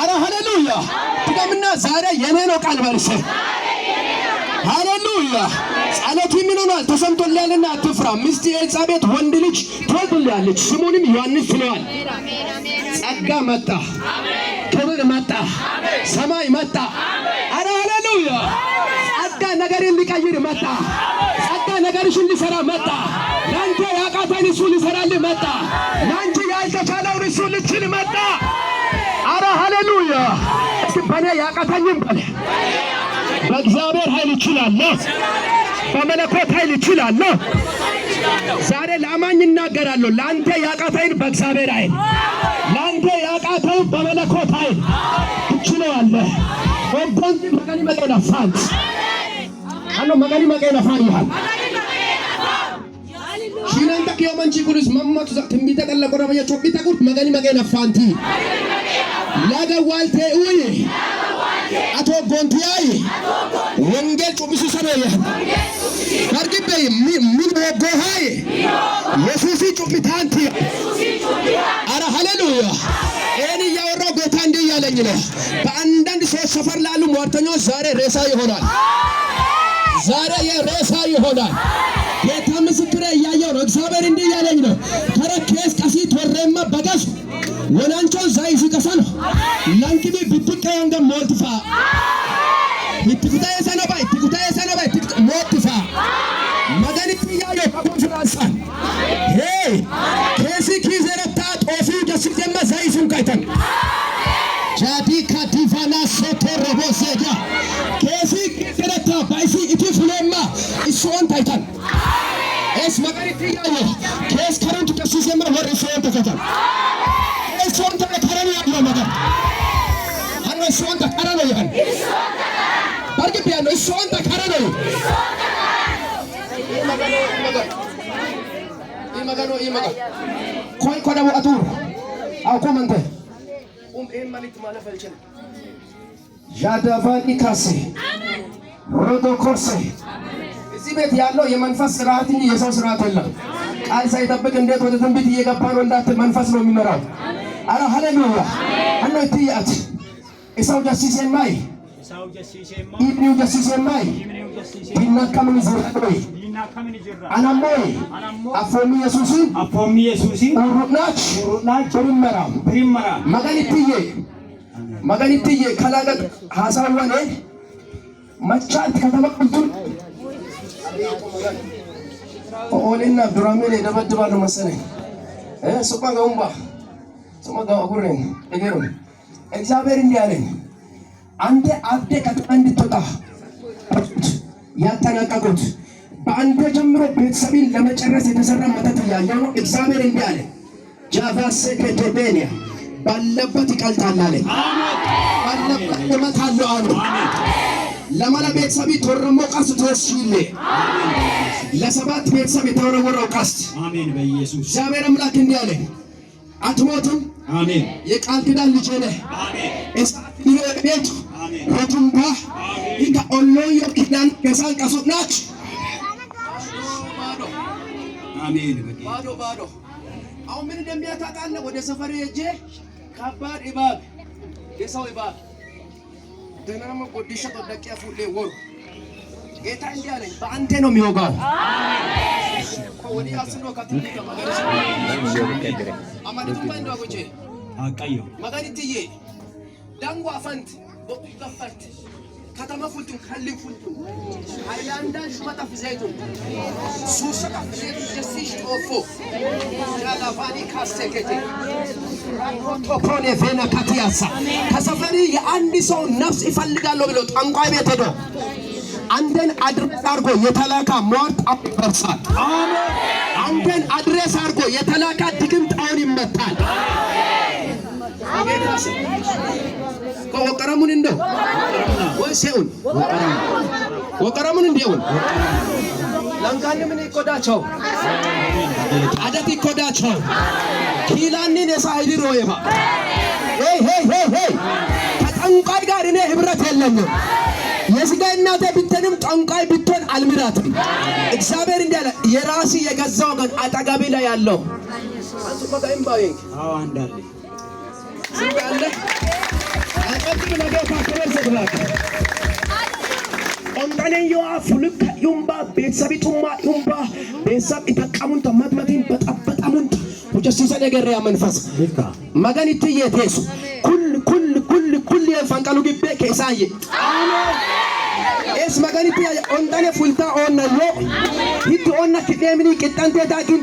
አረ ሃሌሉያ! ድገምና ዛሬ የኔ ነው ቃል በልሴ። ሃሌሉያ! ጸሎቱ ምን ሆኗል? ተሰምቶልሃልና አትፍራ። ሚስት ኤልሳቤጥ ወንድ ልጅ ትወልድልሃለች፣ ስሙንም ዮሐንስ ትለዋል። ጸጋ መጣ፣ ክብር መጣ፣ ሰማይ መጣ። አረ ሃሌሉያ! ጸጋ ነገርን ሊቀይር መጣ። ጸጋ ነገርሽን ሊሰራ መጣ። ለአንተ ያቃተን እሱ ሊሰራልህ መጣ። ለአንቺ ያልተቻለውን እሱ ልችል መጣ። አረ ሃሌሉያ! እስኪ በእኔ ያቃተኝም በል፣ በእግዚአብሔር ኃይል እችላለሁ፣ በመለኮት ኃይል እችላለሁ። ዛሬ ለአማኝ እናገራለሁ። ለአንተ ያቃተህን በእግዚአብሔር ኃይል፣ ለአንተ ያቃተውን በመለኮት ኃይል ትችለዋለህ። ኦጎንቲ መቀኒ መቀና ፋንት አኖ መቀኒ መቀና ፋን ይሃል ሺናንታ ኪዮማንቺ ኩሉስ መማቱ ትንቢተ ቀለ ቆረበየ ቾቢተ ጉድ መቀኒ መቀና ፋንቲ ላገ ዋልቴ ኡይ አቶ ጎንቲያይ ወንጌል ጩብሱ ሰኖየ በርግቤ ምን ወጎሃይ የሱሲ ጩብታንቲ። አረ ሃሌሉያ! ይህን እያወራው ጌታ እንዲህ እያለኝ ነው። በአንዳንድ ሰዎች ሰፈር ላሉ ሟርተኞች ዛሬ ሬሳ ይሆናል። ዛሬ የሬሳ ይሆናል። ጌታ ምስክሬ እያየው ነው። እግዚአብሔር እንዲህ እያለኝ ነው። ተረኬስ ቀሲ ቶሬማ በገስ ወናንቾ ዛይሲ ቀሰን ላንኪቢ ብትቀ ያንገ ሞልትፋ ኢትኩታ የሰነባ ኢትኩታ የሰነባ ሞትፋ መገኒት እያየው በኮንፍራንሳን ሄይ ኬሲ ኪዘረታ ጦፊ ደስጀመ ዘይሱን ካይተን ጃዲ ካዲፋና ሶቶ ረቦ ሴጃ ኬሲ ኪዘረታ ባይሲ እቲ ፍሎማ እሱን ታይተን ኤስ መገኒት እያየው ኬስ ከረንቱ ደስጀመ ወር እሱን ተከተል እሱን ተከረን ያለው ነገር አነ እሱን ተከረን ያለው በርግብ ያለው እሱን ተከረን ነው። ኮይ ኮደቡ አቱር አው ኮመንተ ኡም ኤም ማሊት ማለፍ አልችልም። ዣዳቫኒ ካሴ ሮዶኮርሴ እዚህ ቤት ያለው የመንፈስ ስርዓት እንጂ የሰው ስርዓት የለም። ቃል ሳይጠብቅ እንዴት ወደ ትንቢት እየገባ ነው እንዳትል መንፈስ ነው የሚመራው። አረ ሃሌሉያ! አኖ እትያት እሰው ጀሲሴማይ ኢብኒው ጀሲሴማይ ዲናከምን ዝራይ አናሞይ አፎሚ ኢየሱሲ አፎሚ ኢየሱሲ ኡሩናች ኡሩናች ብሪመራ ብሪመራ መገኒትዬ መገኒትዬ ከላገጥ ሀሳወኔ መቻት ከተማ ቁልቱን ኦሌና ዱራሜል የደበድባሉ መሰለኝ። ሱቃ ገውምባ ሱቃ ገው አጉሬን እገሩ እግዚአብሔር እንዲህ አለኝ፣ አንተ አብደ ከተማ እንድትወጣ ያጠናቀቁት በአንተ ጀምሮ ቤተሰብን ለመጨረስ የተሰራ መተት እያየሁ ነው። እግዚአብሔር እንዲህ አለ፣ ጃቫሴ ከቴቤንያ ባለበት ይቀልጣል አለኝ። ባለበት እመታለሁ አሉ። ለመላ ቤተሰብ ተወረሞ ቀስት ተወስይሌ ለሰባት ቤተሰብ የተወረወረው ቀስት አሜን በኢየሱስ እግዚአብሔር አምላክ እንዲህ አለ፣ አትሞትም። አሜን የቃል ኪዳን ልጄ ነህ። አሜን እሳት ቤቱ ረቱምባ ኢንተ ኦሎዮ ኪዳን ከሳን ቀሱናች አሜን በጌታ ባዶ ባዶ። አሁን ምን እንደሚያታውቃለህ? ወደ ሰፈር ሄጄ ከባድ እባብ የሰው እባብ ደናሞ ጎዲሸ ተደቂያ ፉሌ ወሩ ጌታ እንዲህ አለኝ፣ በአንተ ነው የሚወጋው። ወዲያ ስኖ ከትንቢተ መገረስ አማንቱማ እንደዋጎቼ አቀዮ መገኒትዬ ዳንጎ አፈንት ቦቁ ገፈርት ከተማ ፉልቱን ከልን ፉልቱን ሃይላንዳን ሹመታ ፍዘይቱን ሱሰታ ፍዘይቱን ደሲሽ ጦፎ ጃላቫኒ ካሴኬቴ ራኮቶኮኔ ቬና ካቲያሳ ከሰፈሪ የአንድ ሰው ነፍስ ይፈልጋለሁ ብሎ ጠንቋይ ቤት ሄዶ አንተን address አድርጎ የተላካ ሟርት አሁን ይፈርሳል። አንተን address አድርጎ የተላካ ድግምት አሁን ይመታል። ወቀረሙን እንደው ወይ ሴውን ወቀረሙን እንደው ለንካን ምን ይቆዳቸው አደት ይቆዳቸው ኪላኒን የሳይዲ ሮየባ ሄይ ሄይ ሄይ ሄይ ከጠንቋይ ጋር እኔ ህብረት የለኝም። የስጋ እናቴ ብትሆንም ጠንቋይ ብትሆን አልምራትም። እግዚአብሔር እንዲህ አለ፣ የራሲ የገዛ ወገን አጠገቤ ላይ ያለው አንሱ በቃ አዎ አንድ አለ ስንት አለ? አጨብጭብ ለጌታ ክብር ስጥ እባክህ። ኦንጠኔን የዋ ፉልካ ዩምባ ቤተሰብ ጡማ ዩምባ ቤተሰብ ይጠቀሙንተ መትመቲን በጠበጠሙንተ ሁጀሲሰ ነገሪያ መንፈስ መገን የቴሱ ኩል ኩል ኩል ኩል የፈንቀሉ ግቤ ከኢሳዬ ኤስ መገን ኦንጠኔ ፉልታ ኦነ ዮ ሂት ኦነ ክዴምኒ ቅጠንቴ ዳግን